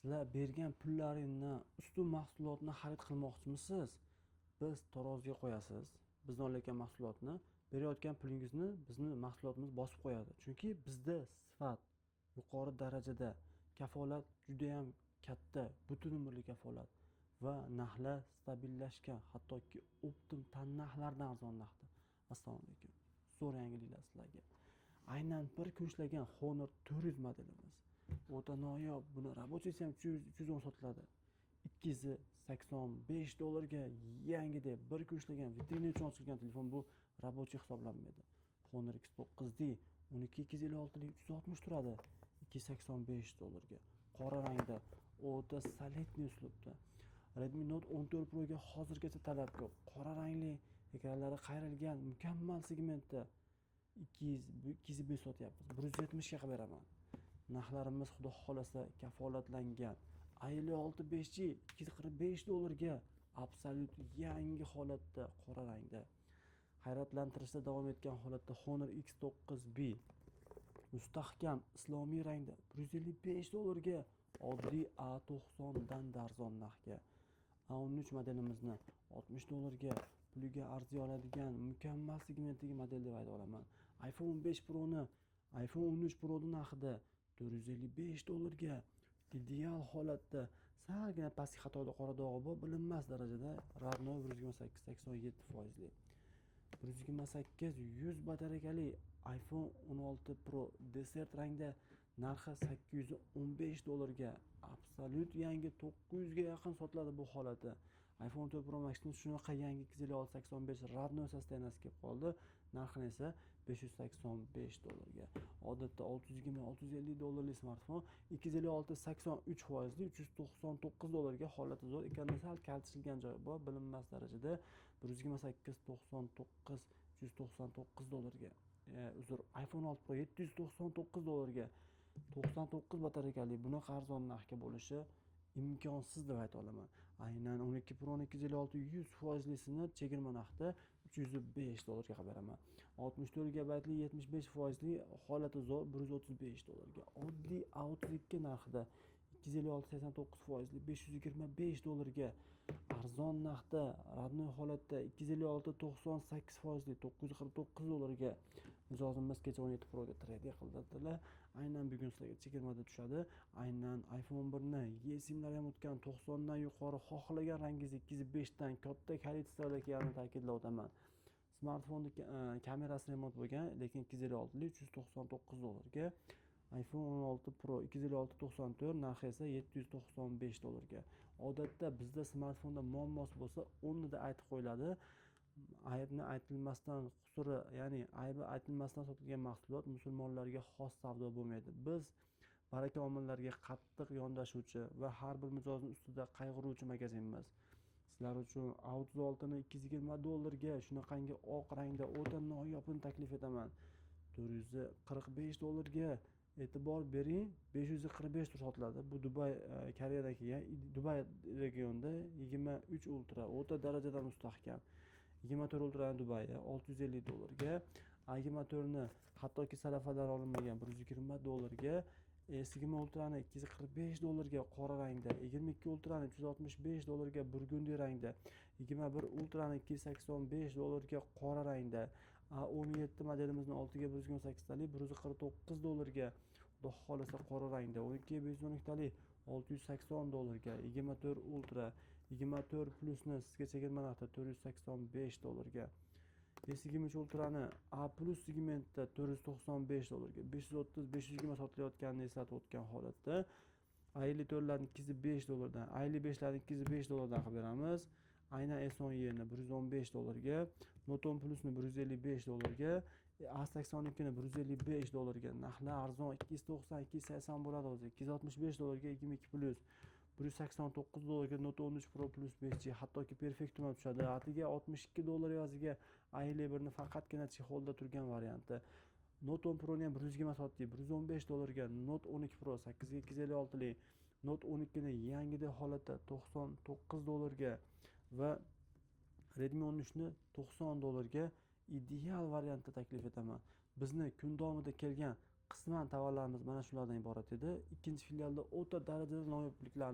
Sizlar bergan pullaringni ustun mahsulotni xarid qilmoqchimisiz? Biz taroziga qo'yasiz. Bizni olayotgan mahsulotni, berayotgan pulingizni bizni mahsulotimiz bosib qo'yadi. Chunki bizda sifat yuqori darajada, kafolat juda ham katta, butun umrlik kafolat va narxlar stabillashgan, hattoki оптом tannarxlardan arzon narxda. Assalomu alaykum. Zo'r yangiliklar sizlarga. Aynan bir kun ishlagan Honor 400 modelimiz. O'ta noyob. Buni рабочий si ham 310 sotiladi. 285 dollarga yangi deb bir kun ishlagan, vitrina uchun ochilgan telefon, bu рабочий hisoblanmaydi. Honor X9D 12 256 lik 360 turadi. 285 dollarga. Qora rangda, o'ta солидный uslubda. Redmi Note 14 Pro ga hozirgacha talab ko'p. Qora rangli, ekranlari qayrilgan, mukammal segmentda 200 205 sotyapmiz. 170 ga qilib beraman. Narxlarimiz, xudo xohlasa, kafolatlangan. A56 5G 245 dollarga, absolyut yangi holatda, qora rangda. Hayratlantirishda davom etgan holatda Honor X9B mustahkam islomiy rangda 155 dollarga, oddiy A90 dan arzon narxga. A13 modelimizni 60 dollarga, puliga arziy oladigan mukammal segmentdagi model deb ayta olaman. iPhone 15 Pro'ni iPhone 13 Pro'ni narxida 455 dollarga, ideal holatda, salgina pastki qatorda qora dog'i bor, bilinmas darajada, родной 128 87 foizli. 128 100 batareykali iPhone 16 Pro desert rangda, narxi 815 dollarga, absolyut yangi, 900 ga yaqin sotiladi bu holati. iPhone 4 Pro Max'ni shunaqa yangi 256 85 родной состояние si kelib qoldi. Narxini esa 585 dollarga. Odatda 620 650 dollarlik smartfon 256 83 foizli 399 dollarga, holati zo'r. Ekranda sal kaltishilgan joyi bor, bilinmas darajada, 128 99 399 dollarga. Uzr, iPhone 6 Pro 799 dollarga, 99 batareykali, bunaqa arzon narxga bo'lishi imkonsiz deb ayta olaman. Aynan 12 Pro 256 100 foizlisini chegirma narxda 305 dollarga qilib beraman. 64 gigabaytli 75 foizli, holati zo'r, 135 dollarga. Oddiy A32 narxida 256 89 foizli 525 dollarga, arzon narxda, родной holatda 256 98 foizli 949 dollarga. Mijozimiz kecha 17 Proga trade qildirdilar. Aynan bugun sizlarga chegirmada tushadi. Aynan iPhone 11 ni eSIMlar ham o'tgan, 90 dan yuqori, xohlagan rangingiz 205 dan katta количество da kelganini ta'kidlab o'taman. Smartfonni kamerasi remont bo'lgan, lekin 256 lik 399 dollarga. iPhone 16 Pro 256 94, narxi esa 795 dollarga. Odatda bizda smartfonda muammosi bo'lsa, o'rnida aytib qo'yiladi. Aybni aytilmasdan, qusuri, ya'ni aybi aytilmasdan sotilgan mahsulot musulmonlarga xos savdo bo'lmaydi. Biz baraka omillariga qattiq yondashuvchi va har bir mijozni ustida qayg'uruvchi magazinmiz. Sizlar uchun A36 ni 220 dollarga, shunaqangi oq rangda o'ta noyobini taklif etaman. 445 dollarga, e'tibor bering, 545 sotiladi. Bu Dubay, Koreyadan kelgan, Dubay regionida 23 Ultra o'ta darajada mustahkam. 24 Ultrani Dubayda 650 dollarga, A24 ni hattoki salafalar olinmagan 120 dollarga, S20 Ultrani 245 dollarga qora rangda, 22 Ultrani 365 dollarga burgundi rangda, 21 Ultrani 285 dollarga qora rangda, A17 modelimizni 6 ga 128 talik 149 dollarga, xudo xohlasa, qora rangda, 12 512 talik 680 dollarga, 24 Ultra, 24 Plusni sizga chegirma narxda 485 dollarga, S23 Ultrani A plus segmentda 495 dollarga, 530 520 sotilayotganini eslatib o'tgan holatda, A54larni 205 dollardan, A55larni 205 dollardan qilib beramiz. Aynan S10 yerni 115 dollarga, Note 10 Plusni 155 dollarga, A82 ni 155 dollarga. Narxlar arzon, 290 280 bo'ladi o'zi. 265 dollarga 22 Plus, 189 dollarga Note 13 Pro Plus 5G, hattoki Perfect ham tushadi. Atiga 62 dollar evaziga A51 ni faqatgina чехол da turgan varianti. Note 10 Proni ham 120 sotdik, 115 dollarga Note 12 Pro 8 ga 256 lik, Note 12 ni yangidek holatda 99 dollarga va Redmi 13 ni 90 dollarga ideal variantda taklif etaman. Bizni kun davomida kelgan Qisman tovarlarimiz mana shulardan iborat edi. Ikkinchi filialda o'ta darajada noyobliklarni